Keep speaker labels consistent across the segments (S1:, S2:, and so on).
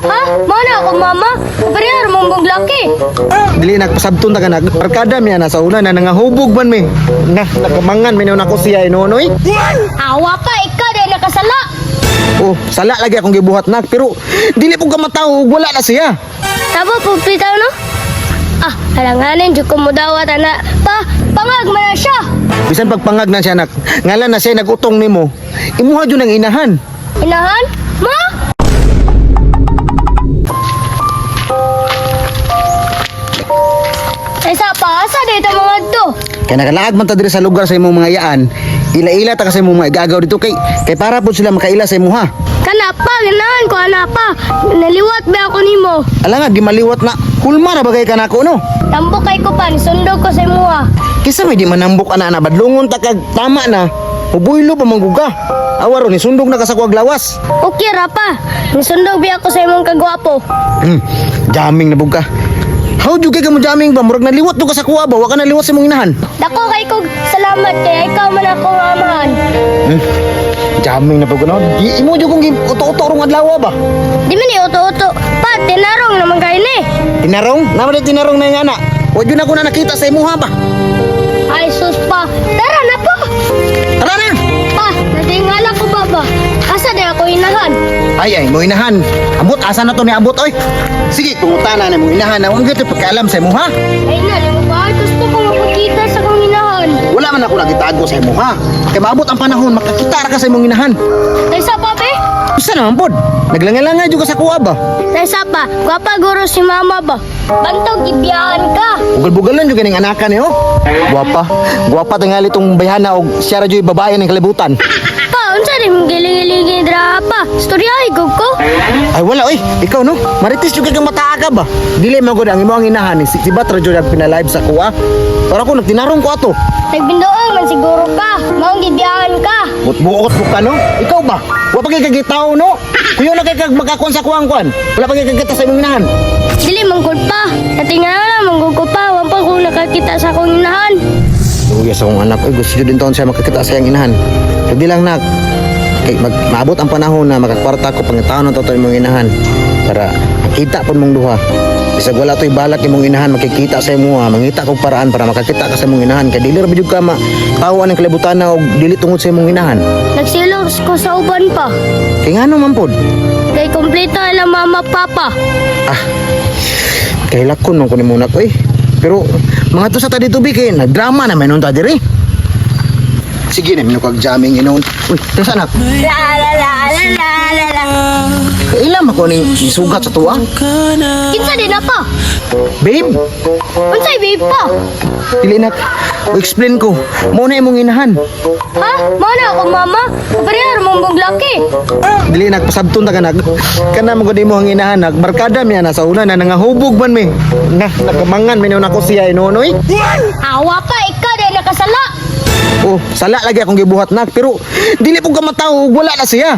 S1: Ha? Mao na ako mama. Kaparehar mong buglaki.
S2: Dili nagpasabton ta ka nag barkada mi ana sa una na nangahubog man mi. Na nakamangan mi na ako siya inonoy.
S1: Awa pa, ikaw dahil nakasala.
S2: Oh, sala lagi akong gibuhat nak pero dili pud ka matawo wala na siya.
S1: Tabo po bitaw no? Ah, alanganin jud ko mudawat ana. Pa, pangag man na siya.
S2: Bisan pagpangag na siya nak, ngalan na siya nagutong nimo. Imuha jud ang inahan.
S1: Inahan? Ma? Ay sa pa, asa dito mga to?
S2: Kay nakalaag man ta diri sa lugar sa imong mga yaan, ila-ila ta ka sa imong mga igagaw dito kay kay para pud sila makaila sa imuha.
S1: Kana pa, ganahan ko ana pa. Naliwat ba ako nimo?
S2: Ala nga di maliwat na hulma ra bagay ka nako no.
S1: Tambok kay ko pa, nisundog ko sa imuha.
S2: Kisa may di manambok ana na badlongon ta kag tama na. Mubuylo pa mangguga. Awa ron nisundog na ka sa kuwag lawas.
S1: Okay ra pa. Nisundog biya ako sa imong kagwapo.
S2: Jamming na bugka. How jud kay ka mo jamming ba? Murag naliwat do ka sa kuwa ba? Wa ka naliwat sa imong inahan.
S1: Dako kay kog salamat kay ikaw man ako amahan.
S2: Jamming na bugka no. Di imo jud kong uto-uto rong adlaw ba?
S1: Di man ni uto-uto. Pa, tinarong naman kay ni.
S2: Tinarong? Naman di tinarong na yung ana. Wa jud ako na nakita sa imuha ba?
S1: Ay sus pa. Tara na po.
S2: Tara na.
S1: Pa, natingala ko ba ba? Asa di ako inahan?
S2: Ay ay, mo inahan. Ambot asa na to ni ambot oy. Sige, pangutana na mo inahan na wag gyud pagkaalam sa imuha.
S1: Ay na, di mo ba? Gusto ko makakita sa kong inahan.
S2: Wala man ako nagitago sa imuha. Kay maabot ang panahon makakita ra ka sa imong inahan.
S1: Kaysa pa, be?
S2: Usa naman pod. Naglangalangay jud ka sa kuha ba?
S1: Kaysa pa, gwapa guro si mama ba? Bantog, ibiyahan ka.
S2: Bugal-bugalan jud kaning anakan ni oh. Guwapa. Guwapa tingali tong bayhana og siya ra juy babae ning kalibutan.
S1: Pa, unsa di mong giling-giling dra pa? Storyahe gud ko.
S2: Ay wala oy, ikaw no. Marites jud kay kang mataaka ba? Dili man gud ang imong inahan ni si, si Batra jud ang pinalive sa kuha. Para ko nagtinarong ko ato.
S1: Nagbindoong man siguro ka. Maong gibiyahan ka.
S2: Buot-buot mo ka no? Ikaw ba? Wa pa kay kagitaw no? Kuyo na kay kag makakuan sa kuang kuan. Wala pa kay kagita sa imong inahan.
S1: Dili man gud pa. Natingala man gud ko pa. Wa pa ko nakakita sa akong inahan.
S2: Luya sa akong anak, oy gusto jud din taon siya makakita sa iyang inahan. Pwede lang nak. Kay mag, maabot ang panahon na makakwarta ko pangitaon na to imong inahan para makita pud mong duha. Bisag wala to'y balak imong inahan makikita sa imuha, mangita kog paraan para makakita ka sa imong inahan kay dili ra ba jud ka ma tawo ang kalibutan na og dili tungod sa imong inahan.
S1: Nagsilos ko sa uban pa.
S2: Kay ngano man pod?
S1: Kay kompleto ila mama papa.
S2: Ah, kay lakon man ko nimo nak oy. Pero mga to sa ta dito bi kay nagdrama na may ta diri. Sige na minukag jamming inon. Uy, tasa anak.
S1: La la la la la la la.
S2: Kailan ako ning sugat sa tuwa?
S1: Kinsa din na pa?
S2: Babe,
S1: Unsay babe pa?
S2: dili nak. Explain ko. Mo na imong inahan.
S1: Ha? Mao na ako mama. Kaparehar mong buglaki.
S2: Dili nak pasabton ta ka nak. Kana mo gud imo ang inahan nak. Barkada mi ana sa una na nangahubog man mi. Na nakamangan mi na ako siya inonoy.
S1: Awa pa, ikaw dahil nakasala.
S2: Oh, sala lagi akong gibuhat nak pero dili pud ka matawo wala na siya.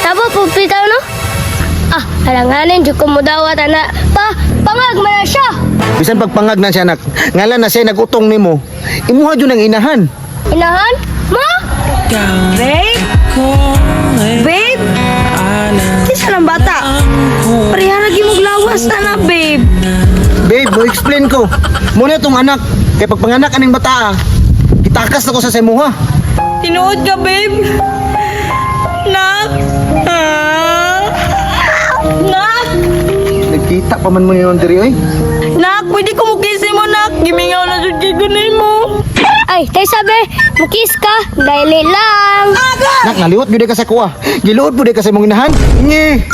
S1: Tabo po bitaw no? Ah, alanganin jud ko mudawat ana. Pa, pangag man na siya.
S2: Bisan pagpangag na siya nak, ngalan na siya nagutong nimo. Imuha jud ang inahan.
S1: Inahan? Ma?
S3: Babe? Babe? Kinsa ng bata? Pareha lagi mong lawas na, babe.
S2: Babe, mo explain ko. Muna tong anak kay pagpanganak aning bata, ah, gitakas na ko sa imuha.
S3: Tinuod ka, babe. Nak? Ah? Nak?
S2: Nagkita pa man mo niyon diri oy.
S3: Nak, pwede ko mukisi mo, nak. Gimingaw na jud kay gunay mo.
S1: Ay, tay sabi, mukis ka, dahil lang.
S2: Nak, naliwat gyud ka sa kuha. Giluod pud ka sa imong inahan. Nge.